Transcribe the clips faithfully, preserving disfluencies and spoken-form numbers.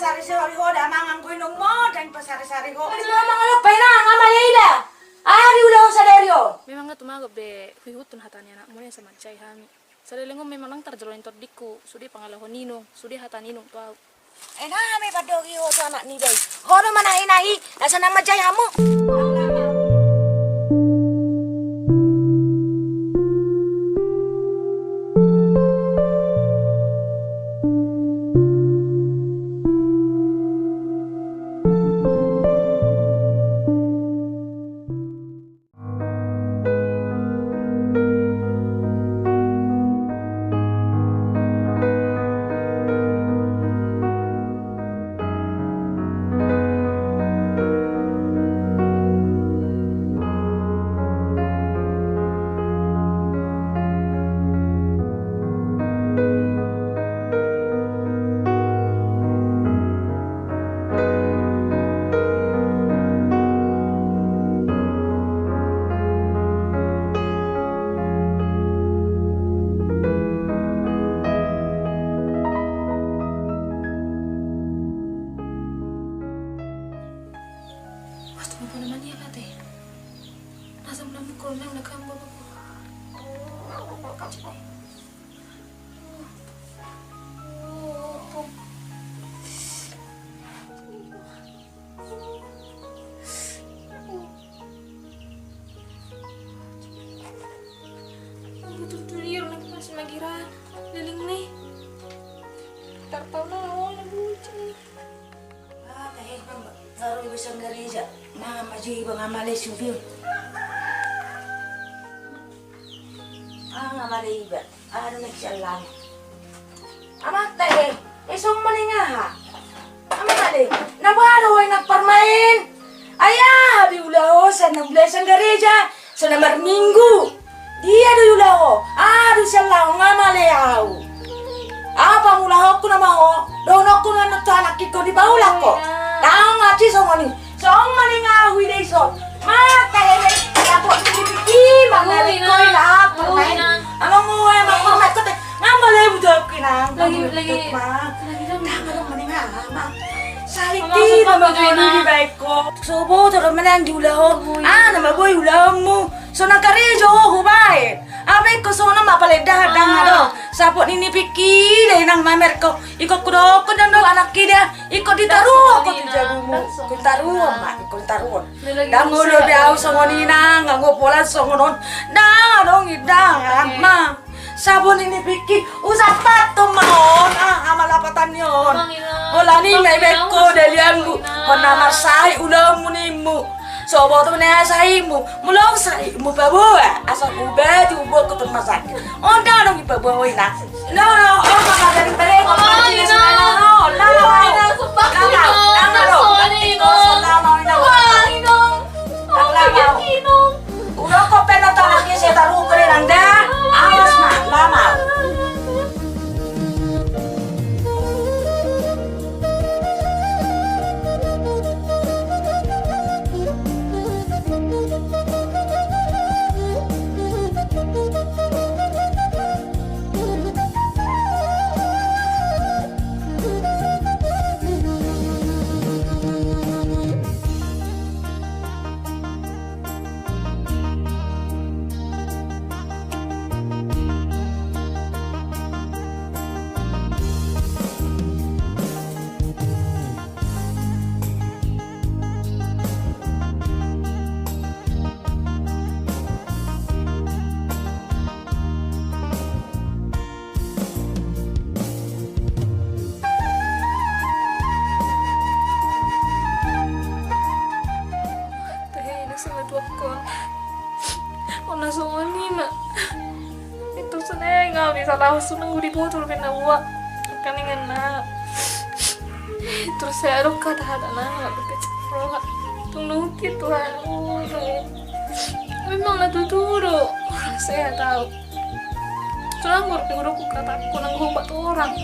Sari sehari ho da mangan, anggo inum modang pasari-sari ho. Ari ho mangan, paina nga male iba. Ari ulaon sadari on. Memang nga tumagon be huihuthon hata ni anakmu, na sai manjai hami. Saleleng on memang ndang tarjalo ni tondingku sude pangalaho ni inong, sude hata ni inong tu ahu. Ai na hami pandoki ho tu anak ni iba i. Ho do manahi-nahi, na sai manjai hamu. Betul-betul iro na kipas magira leleng ni. Tartau na lawan na bucin. Ah, tahe, nga ro iba sian gareja. Nga male iba, nga male sude. Ah, nga male iba. Aha do na sian lango. Amanta he, e songon i nga aha? Amanta he, na boha do ho inang parmaen? Ai aha do iula ho sian na mulai sian gareja, sian na marminggu? Dia do iula ho? Aha do sian lango, nga male ahu. Aha pangulahonku nama ho? Dohononku nama tu anak i, ingkon dipaulak ho. Laho ma aci songon i. Songon i nga ahu i da ison. Mata he, dapot ni piki, mangari koi lah, permen. Amang gue, amang permen, kote. Nga male butuhku inang. Lagi, lagi. Ndang adong mending ama. Saliti nama boi di baikko. So boto do menang diula ho. Ah, nama boi ulaonmu. So na karejo ho, ho baen. Abe ingkon songon on ma paledahon, ndang adong. Saput ni piki da inang mamerko. Ingkon kudokkon ndang do anak i da. Ingkon ditaruhon ho tu jabumu. Ingkon taruhon ma, ingkon taruhon. Ndang olo be ahu songon i inang, nga holan songon on. Ndang adong inang, ama. Saput ni piki, usapathon ma on, ah, ama lapatan ni on. Holan i ma ibaen ho dalianmu. Hona marsahit ulaonmu nimmu. So boto na sahitmu. Molo sahitmu paboa, asa hubati huboan ho tu rumah sakit. On ndang adong dipaboa ho inang. No, no, on ma garing bere, on ma garing bere, on ma garing bere. Udah kau pernah tahu lagi saya taruh ke nanda, awas ma, lama. Tahe, na salah tuakkon. Ona songon i ma. Itu seneng au di salah, seneng gue dibotul pina ua. Kan ingan na. Terus saya adong kata-kata na, nggak berkecil. Tung nungki Tuhan. Memang na tutu do. Saya tahu. Tulang baru pingurukku kataku nang gombat orang.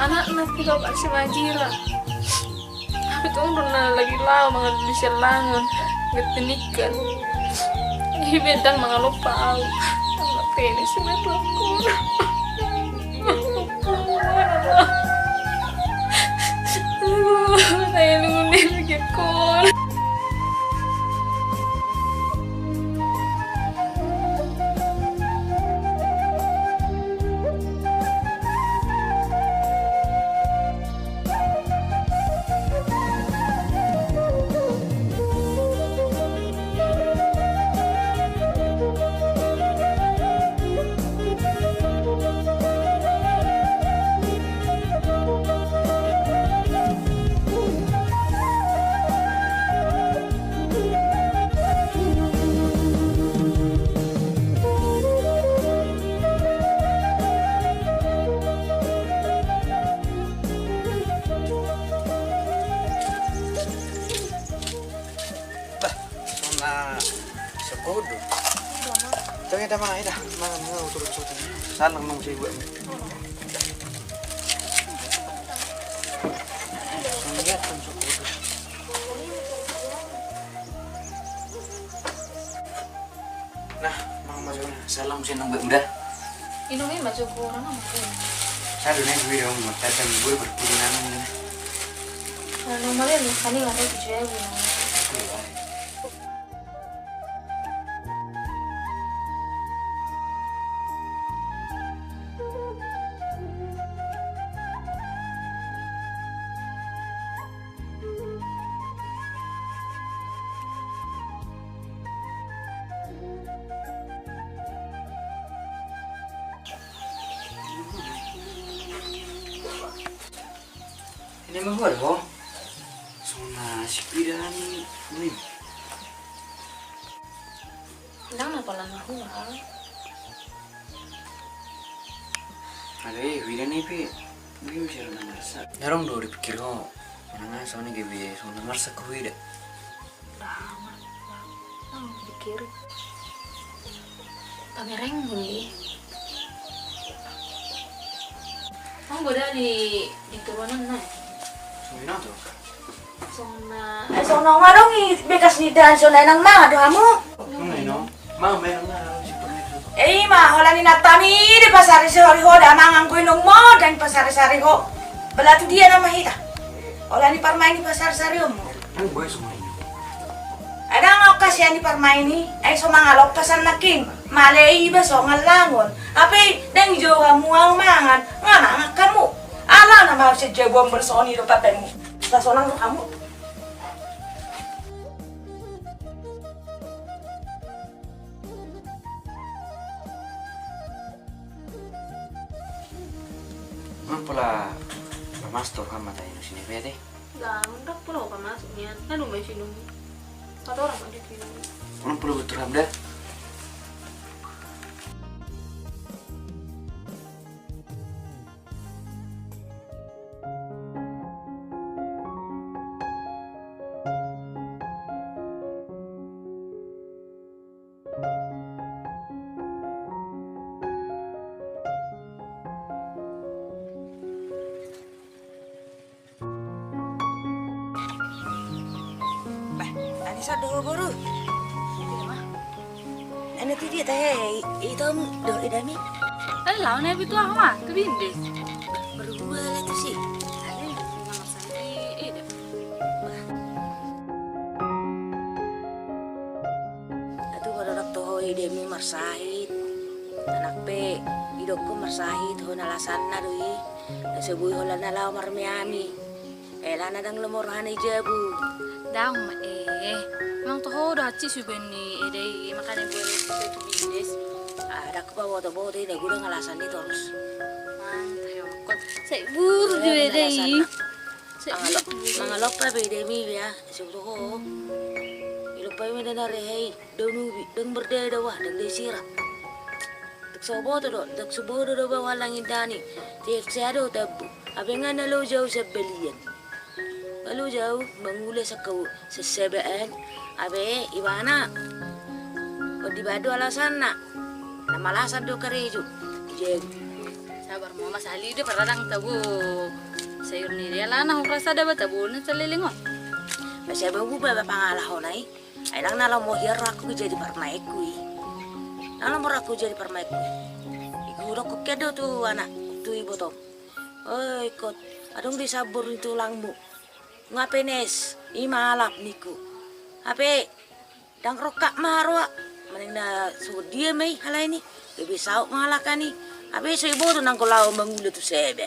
Anakna piga opat si Majira. Tapi tulang dona lagi lao mangan di sialangon. Ngerti nikah. Ibe ndang mangalompa au. Anak teni si metuaku. Dah, mangan, dah. Mangan, mangan, turun, turun. Salam, Mang, saya buat. Nah, Mang, masuk. Salam, saya nang buat muda. Inum i, masuk ke orang, Mang. Saya dulu naik gue dong, mau datang gue berkeliling. Nah, nomornya lu, kami nggak tahu tujuh ribu. Ini mah gua ho. Songon na sipira ni. Ndang na pola na hua. Ada, eh, huida ni pe. Mungkin bisa na marsak. Ndang adong do dipikir ho. Manang songon i gabe songon na marsak huida. Ndang, ndang, ndang dipikir. Pamereng gue. Mang, godang di, di turunan na. Songon i na tu. Songon na, eh, songon na adong i bekas ni dahan, songon na inang mangan do hamu. Songon i na. Mang, main na, si pernah itu. Eh, ima, holan ni nantami dipasari sehari ho da, mangan gue nung mo, dan pasari-sari ho. Bela tu dia nama hita. Holan ni parmain ni pasari-sari ho. Kan gue songon i. Ai ndang au kasian ni parmain i, ai so mangalompa san nangkin, male iba songon langon. Hape ndang ijou hamu au mangan, nga mangan hamu. Ala na mau sejabuan bersoni do patemu. Lah sonang do hamu. Mang, pola pamasuk tu rumah tangga sini bete. Ndang, ndang pola ho pamasuk nian. Na duma sinum. Kata orang maju kiri. Mang, pola betul hamda. Bah, ani sa do boru. Ani tu dia tahe, i-, itom do idami. Alah, na bitua ma tu bindes. Baru dua lah tu si. Alah, nama sandi ida. Atu baru dak toho idami marsahit. Anak pe idokku marsahit, ho na alasanna do i. Sebui holan na laho marmeami. Ela na ndang lomo rohana i jabu. Ndang ma, eh. Mang toho do hansit suben ni eda i, makana buat ni tu bindes. Ada kepa boto-boto i, na godang alasan ni torus. Mang, tahe ongkot. Sai buru jo eda i. Sai buru. Mangalompa pe eda mi ya, sai toho. Ilompa mi da na rehe i. Daun ubi, ndang berdaya dawa, ndang daya sirap. Tuk so boto do, tuk so bodo do bawa langit dani. Tiap sada tambu. Abe nga na lo jau sebelian. Nga lo jau mangula sakau sesebaan. Abe ibana. Kau di bado alasanna. Na malasan do karejo. Jadi. Sabar, mama sali do paradang tabo. Sayur ni dia lana, hong rasa daba tabo na saleleng on. Masih babu baba pangala honai. Ai ndang na lomo hian rohangku jadi parmaenku i. Ndang lomo rohangku jadi parmaenku i. Iku hudok hokke do tu anak tu ibotom. Oi kot, adong di sabur ni tulangmu. Nga penes, ima alap niku. Hape ndang rongkap ma roha. Manang na so dia ma i halai ni. Gabe saut ma halak ni. Hape so iboto nanggo laho mangula tu sebe.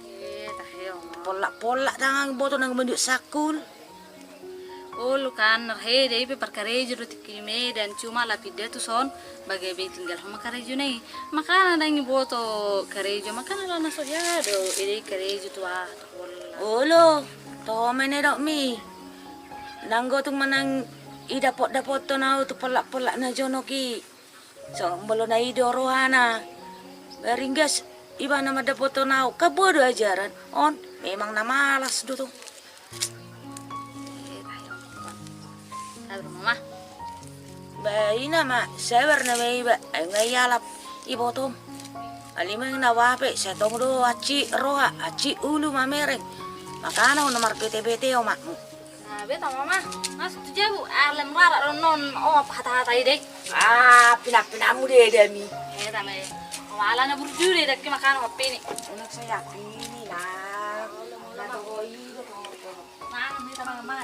Eh, tahe ongkot. Pollak-pollak tangan boto nang manjuk sakul. Olo kan, rehe da i pe parkarejo do tingki i Medan, cuma lapinda tu son, bagabe tinggal ho ma karejona i. Makana ndang iboto karejo, makana alana so hea do, eda i karejo tu aha, tu pollak. Olo, toho ma na didok mi. Nanggo tung manang idapot-dapothon au tu pollak-pollak na jonok i. So, molo na i do rohana. Baringgas, ibana mandapothon au, kan bodo ajaran. On, memang na malas do tu. Sabar, Mama. Ba ina ma, sabar nama iba, ai nga ialap ibotom. Alimang na wape, sai tong do hansit roha, hansit ulu mamereng. Makana hona marbete-bete omakmu. Na beta mama, masuk tu jabu, alem rara do non, oh, apa hata-hata ide. Ah, pinang-pinangmu de dami. Eh, tale. Mama ala na burju de, daki makana apa ini. Unak saya ini, nah. Nah, ini sama mama.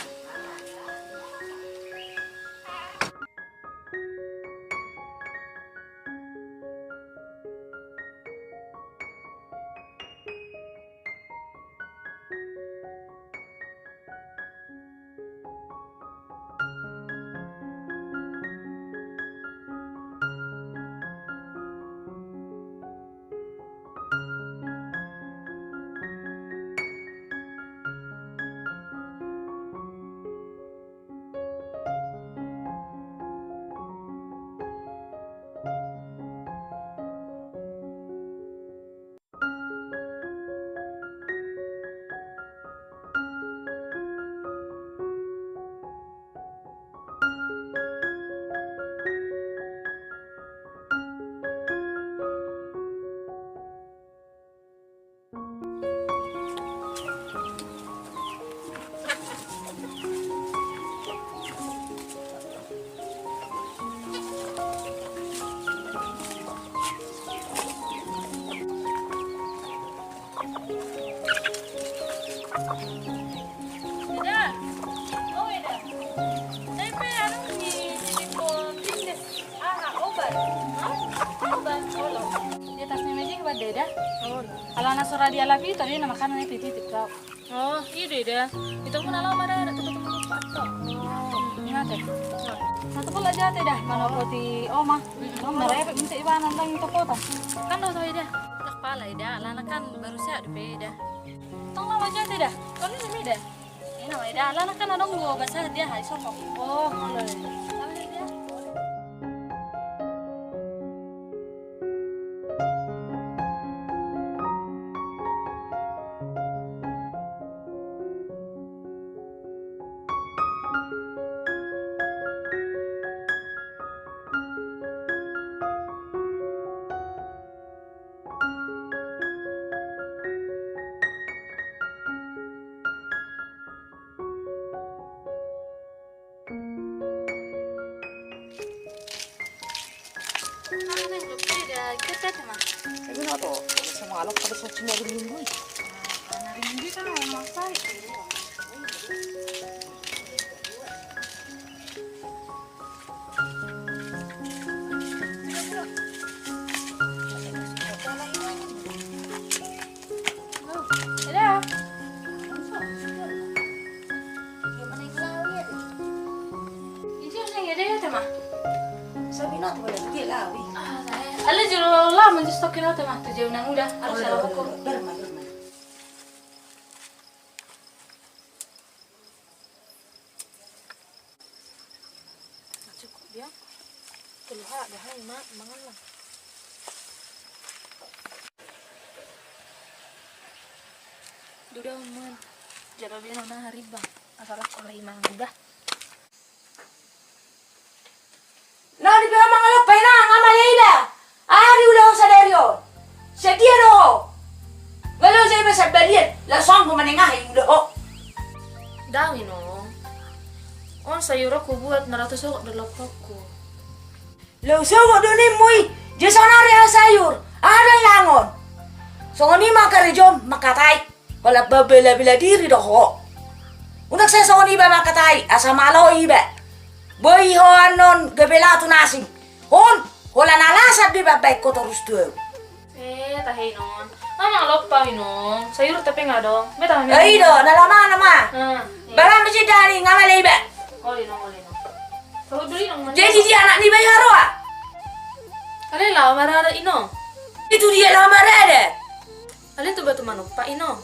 Eda, oh Eda, nai pe anu ni titip ko tindes, aha, obat, hah? Obat, olo. Di atas ni meja iba Eda. Olo. Alana so ra dialap i, tadi na makanan i titip kau. Oh, i do Eda. Ito pun ala mara ada tutu tutu pato. Oh, ingat ya. Satu pala jate Eda, mana poti oma. Om na repek muse iba nandang itu kota. Kan do tau Eda. Tak pala Eda, alana kan baru sehat dope Eda. Tong lama jate Eda. Kalau ini Eda. Ini nama Eda, alana kan adong gua basah dia hai sopo. Oh, kalau Eda. Tapi na to, semalok pada soci na rindu. Na rindu kan mau masak. Eda. Isi ulang ya deh tema. Sabina tu boleh dia lawi. Ala jolo la manjus tokin tema tu jauh nang udah. Harus salah hukum. Berma berma. Cukup ya. Tolu halak dah hai mak mangan lah. Duda man. Jalo bino na hari bang. Asal aku lagi mangan udah. Na di pe mangalop pe na nga male iba. Aha diula ho sadari on? Sadia do ho? Nga loja iba sambalian, laos on ho manengahi ula ho. Dang ino. On sayur on hubuat na ra tu sogot do lopokku. Laos sogot do nimmu i, je saonari aha sayur, aha do langon. Songon i ma karejom mangkatai. Holan babela-bela diri do ho. Unang sai songon iba mangkatai asa malo iba. Boi ho annon gabe laho tu na asing. On, holan alasan do iba baen ho torus tu ahu. Eh, tahe inon. Nga mangalop au inon. Sayur tapi nga adong. Beta ma. Eh, i do na lamana ma. Bala ma jeda ni nga male iba. Olo inon, olo inon. Jadi dia anak ni bayu haroa. Ale lao marara inon. Itu dia lao marara. Ale tu batu manuk pa ino.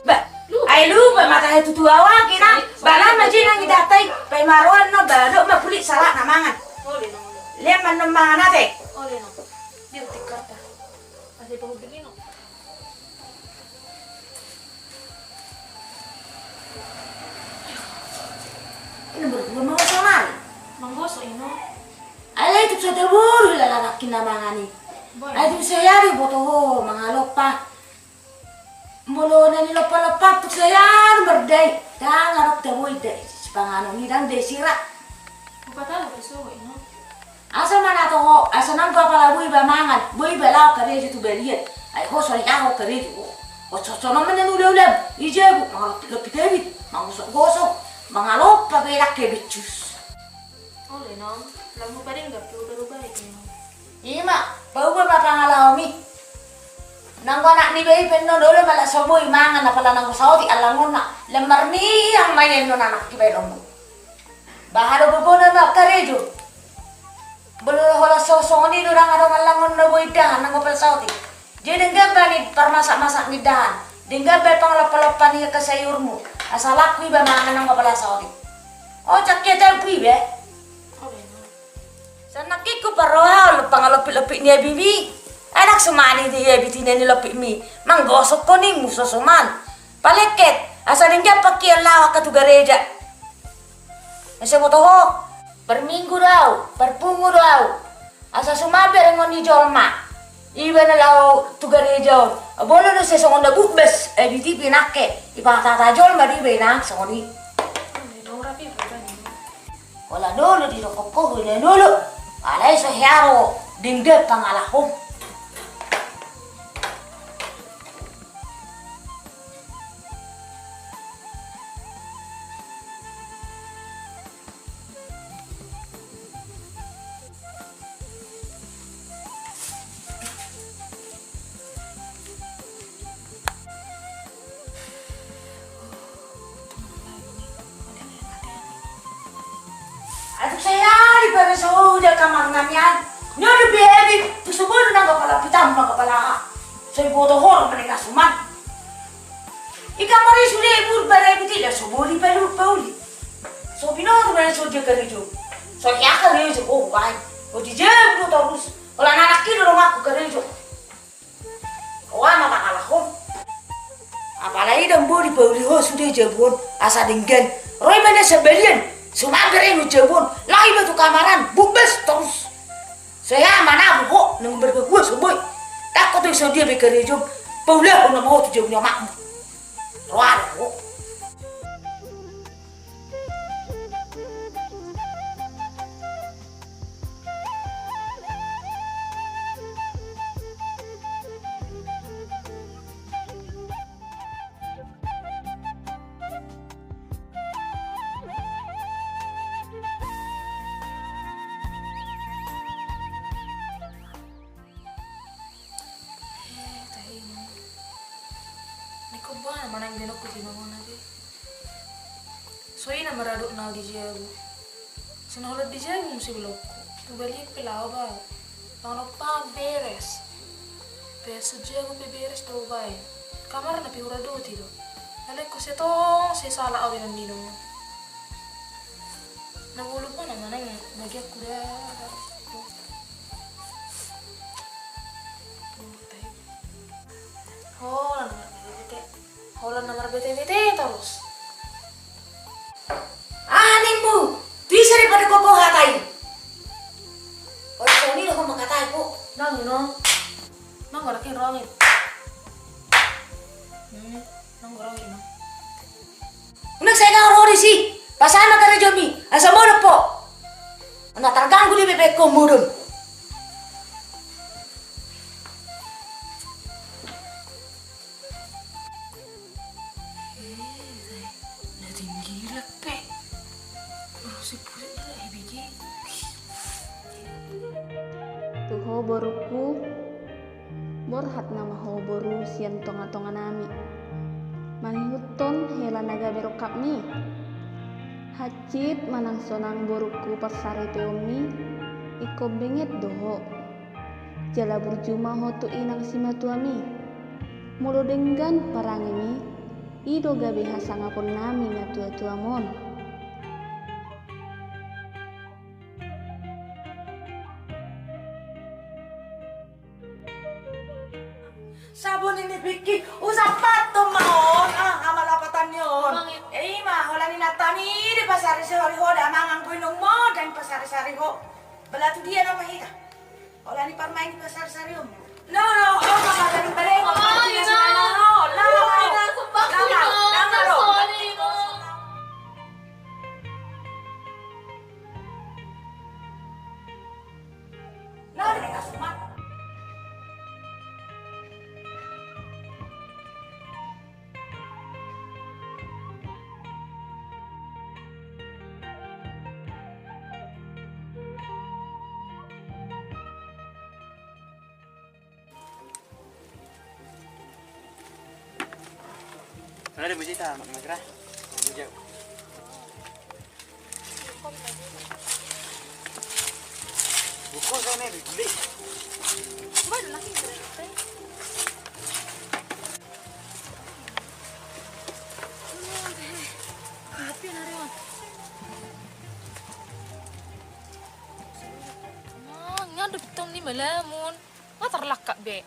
Ba, ai lupa mata itu tu awak ina. Bala ma jinang idatai, pai maroan no balo ma pulik salak na mangan. Lem manum mangan ate. Dia tikar ta. Masih pahudul ino. Ini berdua mau sama. Manggosok ino. Tabo do hela na nangkin na mangan i. Ai tung sai adong diboto ho mangalompa. Molo na nilompa-lompa tung sai adong mardai. Ndang adong tabo i da sipanganon i ndang da sira. Upa tabo do so i no. Asa manat ho, asa nang apala boi iba mangan, boi iba laho karejo tu balian. Ai ho so laho karejo ho. Ho sosonon ma na ulaon i jabu, mangalompa-lompa tebit, mangosok-gosok, mangalompa pe ndang ke becus. Olo inong, lam hupadaingga pe uba-uba i inong. Ima, pauba ma pangalaomi. Nang anak niba i pe inong olo ma laho so boi mangan apala nang saotik alangonna. Lam marniang ma i inong anak niba i inong. Bahen do bobona ma karejo. Molo holan so songon i do ndang adong alangonna boi dahan nang apala saotik. Jadi denggan bahen parmasak-masak ni dahan. Denggan bahen pangalompa-lompa ni angka sayurmu. Asa laho iba mangan nang apala saotik. O cakkia tampu iba. Sanangkingku parroha olo pangalompi-lompi ni abimi. Enak sumani di abiti na nilompimi. Manggosok ho ninmu so suman. Palengket asa denggan pangkian laho angka tu gareja. Asa boto ho, parminggu do au, parpungu do au. Asa suman berengon ni jolma. Iba na laho tu gareja on. Molo do sai songon na bubbes, eh, di T V nangke. Ipatata jolma do iba inang songon i. Holan olo didok ho holan olo. Alai so hea ro denggan pangalahom. Aduh, saya di pada soda kamar namian. Nyodo biabi, tu sobodo nang kepala pitam, nang kepala ha. Saya boto hor, mereka suman. I kamar i sude bur, bara i butila, soboli palu, pauli. So binoto baen so dia karejo. So hea karejo, oh, baen. Oh, di jabu do torus. Holan anak i do donganku karejo. Ho ma mangalahom. Apala i ndang boi dipauli ho sude jabu on, asa denggan. Ro iba na sambalian, sumabar i do jabu on. Laho iba tu kamar an, bubbes torus. So hea manabu ho, nang margagua so boi. Ndang ho tu so dia be karejom. Paulahon nama ho tu jabu ni omakmu. Roa do ho. Eh, tahe inang. Ningkon boha na manang benokku tinongona be. So i na maradot na au di jabu. So na holan di jabu muse belokku. Tu balian pe laho ba au. Pangalompa beres. Pe so jabu pe beres do baen. Kamarna pe huradoti do. Alai ingkon sai tong sai sala au inang ninong. Na olo boha na manang bagianku da. Holan na marbete-bete. Holan na marbete-bete torus. Aha nimmu? Tu ise dipadakhon ho hata i? Olo songon i do ho manghatai ho. Nang inong. Nang ora ke rongin. Hmm, nang ora inong. Unang sai gaor ho disi, pasahat ma karejomi, asa modom ho. Unang targanggu do iba pe ho modom. Eh, na tinggi lek pe. Baru si puset na ibege. Tu ho borungku. Borhat nama ho boru sian tonga-tonga nami. Mangihuthon hela na gabe rongkapmi. Hansit manang sonang borungku parsaripeonmi, ingkon benget do ho. Jala burju ma ho tu inang simatuami. Molo denggan parangemi, i do gabe hasangapon nami natuatuam on. Sabun ni pingki, usapathon ma on, ah, ama lapatan ni on. Emang i. Eh, ima, holan inantami dipasari sehari ho, da mangan boinong mo, da dipasari-sari ho. Bala tu dia nama hita? Holan i parmaen i pasar sarium. No, no, no, no, no, no, no, no, no, no, no, no, no. Ada mesti tak, Mak Gra? Jauh. Bukan saya nih, beli. Nga ada petang ni malamun. Nga terlakak be.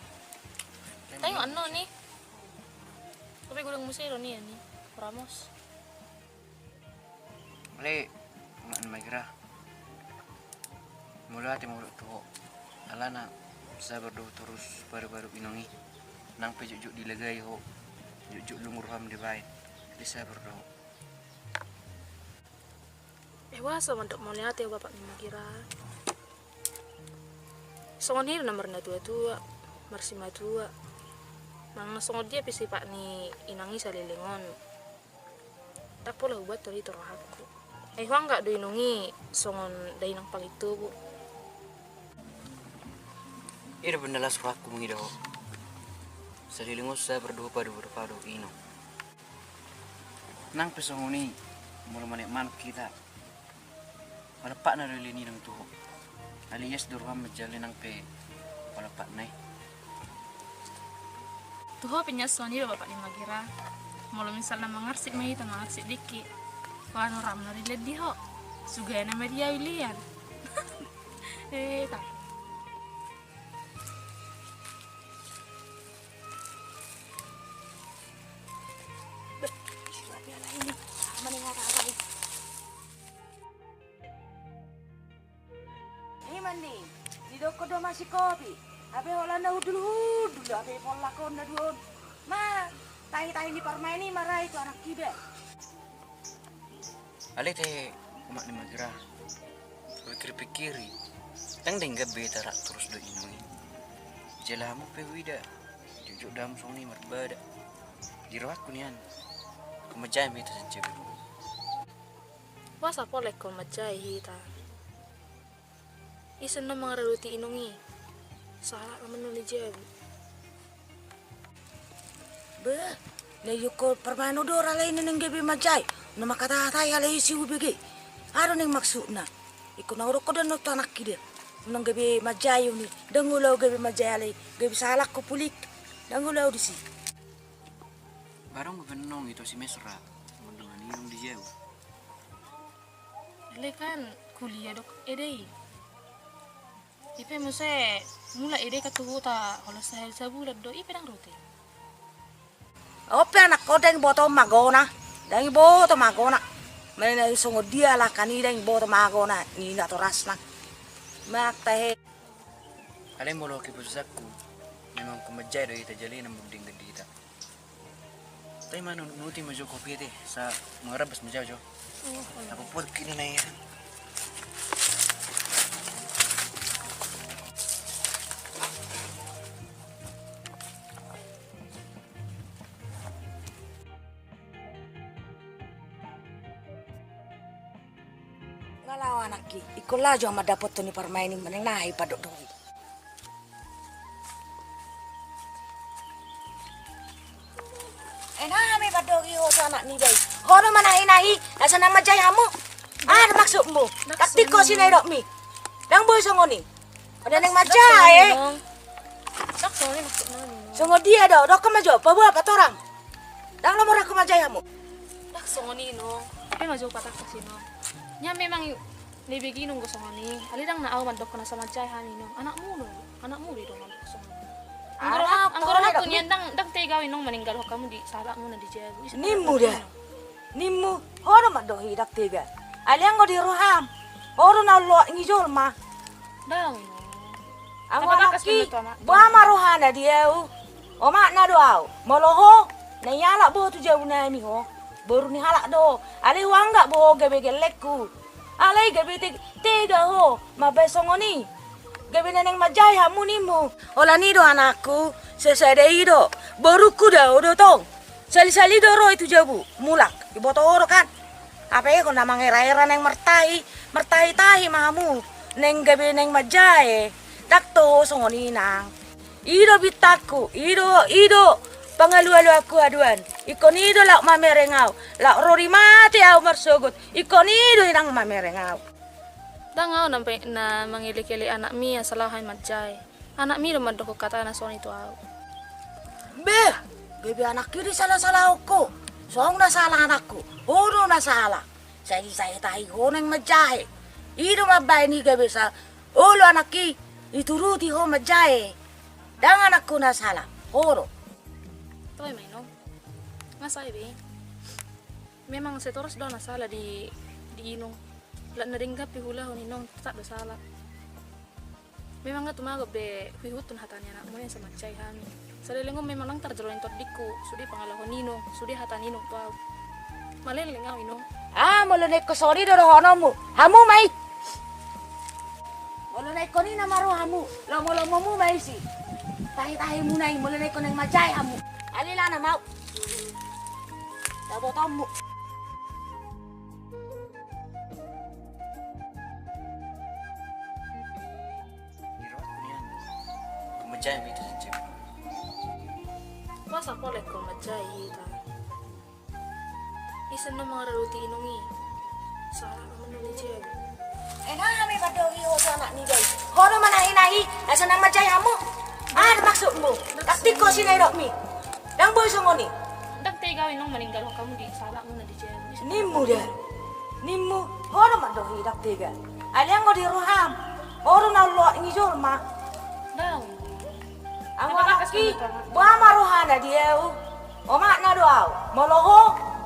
Tengok ano ni. Tapi gudang musi lo ni ani. Ramos. Ale, Mak ni Magra. Molo ate molo tu ho. Alana sabar do torus baru-baru inong i. Nang pe jukjuk dilegai ho. Jukjuk lungun roham dibaen. Di sabar do ho. Eh, boasa mandok mauliate ho, Bapak ni Magira. Songon i do na marnatua-tua, marsimatua. Manang songon dia pe sipat ni inang i saleleng on. Ndang pola hubuat toli tu rohangku. Ai huanggap do inong i songon dainang pangintubu. I do pe na las rohangku mangido ho. Saleleng on sabar do ho pado-pado inong. Nang pe songon i, molo manek-manek hita. Palapakna do leleng inong tu ho. Alias do roham manjalo nang pe palapakna i. Tu ho pe nian songon i do, Bapak ni Magira. Molo misalna mangarsik ma hita, mangarsik dikki. Huanon roham na rilean di ho. Sugana ma dia ulian. Eh, ta. Beh, isi ma dia na ini. Sama dengan apa ini? Ima ni, didokkon do ma si Kopi. Hape holan na hundul-hundul do hape pollakon na dua on. Ma, tahi-tahi ni parmaen i ma ra i tu anak i be. Ale te, Umak ni Magra. Pikir-pikiri. Ndang denggan be hita rap torus dohot inong i. Jala hamu pe huida. Jukjuk do hamu songon i marbada. Di rohangku nian. Humanjai ma hita sian jabu. Boasa pola ingkon manjai hita? Ise na mangaradoti inong i? Sahalak na manono di jabu. Beh, na ingkon parmaen on do ra alai na nang gabe manjai. Na mangkatatai alai ise hubege. Aha do nang maksudna? Ingkon na hudokkon do annon tu anak i da. Nang gabe manjai on i. Ndang olo au gabe manjai alai gabe sahalak ho pulik. Ndang olo au disi. Barang gabe annon ito si Mesra. Mendongan inong di jabu. Alai kan kuliah do eda i. I pe muse mulak eda i kan tu huta, holan sahali sabulan do, i pe ndang rute. On pe anak on, ndang iboto magona. Ndang iboto magona. Manang songon dia halak an i ndang iboto magona ni natorasna. Mak tahe. Alai molo keputusanku, memang ingkon manjai do hita jala na mending di hita. Tahe ma, nuti ma jo kopi i te, sa mangarabas ma jo. Apa pot kini na ia. Nga lao anak i, ingkon laho jo au mandapothon ni parmaen i manang na i padokdok i. Eh, na hami padokdok i ho tu anak ni da i. Ho do manahi-nahi, asa na manjai hamu. Aha do maksudmu? Taktik ho si na idokmi. Ndang boi songon i. Ada nang manjai. Songon dia do, dokkon ma jo, paboa patorang. Ndang lomo ra ho manjai hamu. Ndang songon i, Nong. Pe ma jo patangkas i, Nong. Nya memang i, lebih ginung do songon i. Alai ndang na au mandokkon asa manjai hami, Nong. Anakmu, Nong. Anakmu be do mandokkon songon i. Anggo rohangku, anggo rohangku nian ndang, ndang tega au, Nong, maninggalhon hamu di sahalakmu na di jabu. Nimmu da. Nimmu, ho do mandok i ndang tega. Alai anggo di roham, ho do na loak ni jolma. Dang. Anggo anakki, boha ma rohana di au? Omakna do au. Molo ho, na ialap bo ho tu jabu nami ho. Boru ni halak do ho. Alai huanggap bo ho gabe gellengku. Alai gabe te-, tega ho mambaen songon i. Gabe na naeng manjae hamu nimmu. Holan i do anakku, sasada i do. Borungku do au do tong. Sali-sali do ro i tu jabu, mulak, iboto ho do kan. Hape ho na mangera-era naeng martahi, martahi-tahi ma hamu, naeng gabe naeng manjae. Ndang toho songon i nang. I do bintangku, i do, i do pangalualuanku haduan. Ingkon i do laho mamereng au, laho rori mate au marsogot. Ingkon i do inang mamereng au. Ndang au na pe-, na mangelek-elek anakmi asa laho hami manjae. Anakmi do mandok hatana songon i tu au. Beh, gabe anakki disala-salahon ho. Songon na sala anakku, ho do na sala. Sai dijahe tahi ho naeng manjahe. I do mambaen i gabe sa olo anakki, dituruti ho manjae. Ndang anakku na sala, ho do. Toe ma inong. Nga sae be. Memang sai torus do au na sala di, di inong. Alai na denggan pe huulahon inong, tetap do sala. Memang nga tumagon be huihuthon hata ni anakmu i asa manjae hami. Saleleng on memang ndang tarjalo ni tondingku, sude pangalaho ni inong, sude hata ni inong tu au. Maleleng au inong. Ah, molo na ingkon songon i do dohononmu, hamu ma i. Molo na ingkon i na maro hamu, lomo-lomomu ma isi. Tahi-tahimuna i, molo na ingkon naeng manjae hamu. Alai laho na mau. Dapotonmu. Manjae ma hita saja. Masa pola ingkon manjae hita? Ise na mangaradoti inong i? Sala ma na di jabu. Eh, na hami padohi ho tu anak ni dai. Ho do manahi-nahi, asa naeng manjae hamu. Aha do maksudmu? Taktik ho sinai dokmi. Ndang boi songon i. Ndang tega au inong maninggalhon hamu di sala ma na di jabu. Nimmu da. Nimmu, ho do mandohi ndang tega. Alai anggo di roham, ho do na loak ni jolma. Ndang. Anggo anakki, boha ma rohana di au? Omakna do au. Molo ho,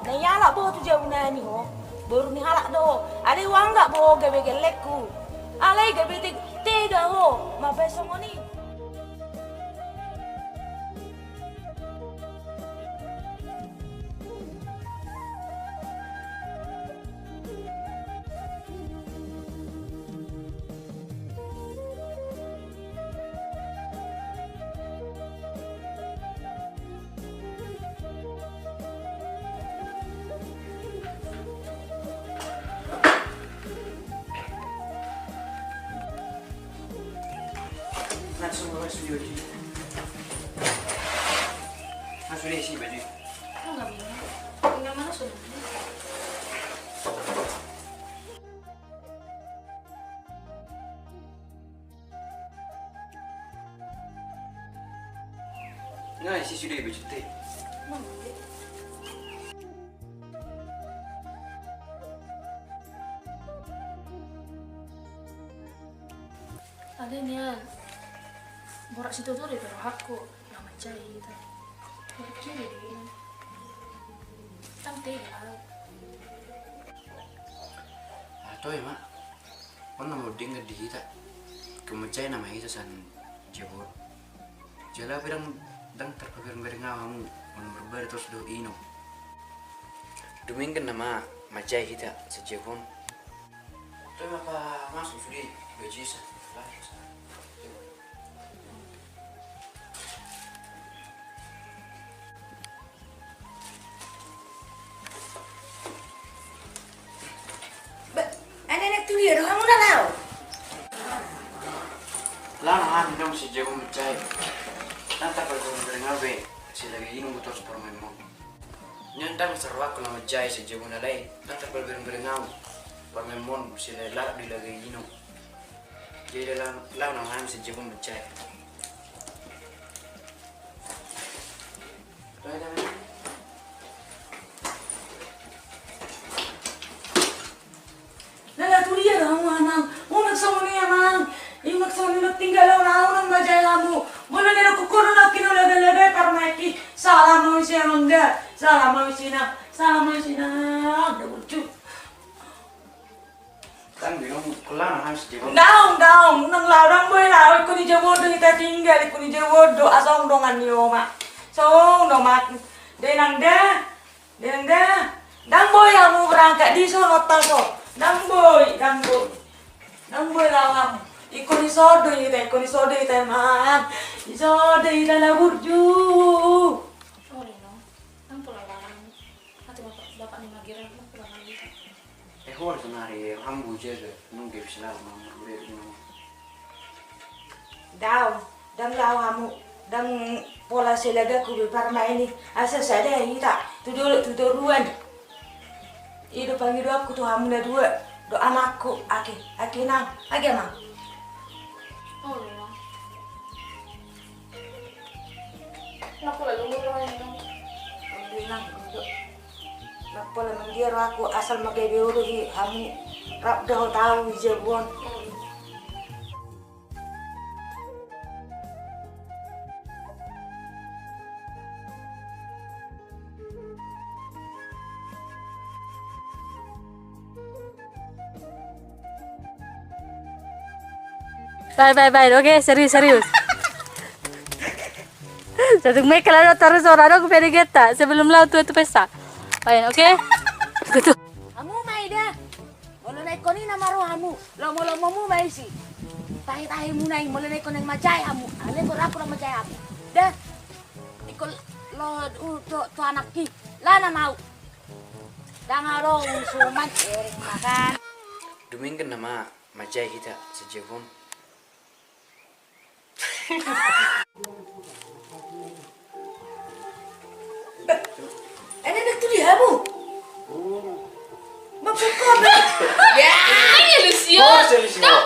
na ialap bo ho tu jabu nami ho. Boru ni halak do ho. Alai huanggap bo ho gabe gellengku. Alai gabe te-, tega ho mambaen songon i. Langsung bawa studio. Langsung isi baju. Enggak, Bang. Tinggal mana sudah? Nga isi sude baju te. Alai nian, borat situtu do di rohangku. Nga manjae hita. Borat kiri di. Tang tega. Atau ya, Mak? On nama denggan di hita. Ingkon manjae nama hita sian jabu on. Jala pe ndang, ndang tarpaberengbereng au hamu, molo marbada torus dohot inong. Dumenggan nama manjae hita sian jabu on. Toe ma pamasuk sude bajisa. Ba, anak-anak tu dia do hamu na laho? Laho hami nang sian jabu manjae. Ndang tarpaberengbereng au be, sian lage inong boru torus parumaenmon. Nian ndang sarohangku na manjae sian jabu on alai, ndang tarpaberengbereng au parumaenmon sian lage, lalap di lage inong. Jadi laho, laho nang hami sian jabu on manjae. Nang na tu dia do hamu amang? Unang songon i amang. Unang songon i, unang tinggalhon au nang manjae hamu. Molo na didok ho do nangkin laga-laga parumaenki. Sala ma muse amang da. Sala ma muse nang. Sala ma muse nang. Da burju. Daong, daong, unang laho, ndang boi laho, ingkon di jabu on do hita tinggal, ingkon di jabu on do, asa ung dongan ni oma. Asa ung dongan. Da inang da, da inang da. Ndang boi hamu berangkat, dison hita so. Ndang boi, ndang boi. Ndang boi laho hamu. Ingkon dison do hita, ingkon dison do hita, Amang. Dison do hita na burju. Ore, no. Ndang pola laho hamu. Ate bapak, bapak ni Magera, ndang pola laho hita. Eh, ore sonari, hamu jaga, nunga bisa laho, Amang, ore, no. Daong, ndang laho hamu, ndang pola silaga ku be parmaen i, asa sada hita, tu dolok tu toruan. I do pangidoanku tu hamu na dua, dohot anakku, ake, ake nang, ake, Amang. Oh, iya. Ndang pola manggiar rohangku, asal ma gabe olo i hamu rap dohot au di jabu on. Baik, baik, baik. Oke, serius, serius. Satu mai kalau terus orang aku pede geta sebelum laut tu, tu pesta. Baik, oke? Hamu ma i da. Molo na ingkon i nama rohamu, lomo-lomomu ma disi. Tahe-tahemuna i, molo na ingkon naeng manjae hamu, ale ingkon rap manjae hamu. Da. Ingkon laho tu, tu anakki. Laho nama au. Ndang adong suman, eh, makan. Dumenggan nama manjae hita sijabu on. Ini dak tu di hamu. Maksudku apa? Ya, ini Lucio. Oh, si Lucio. Kau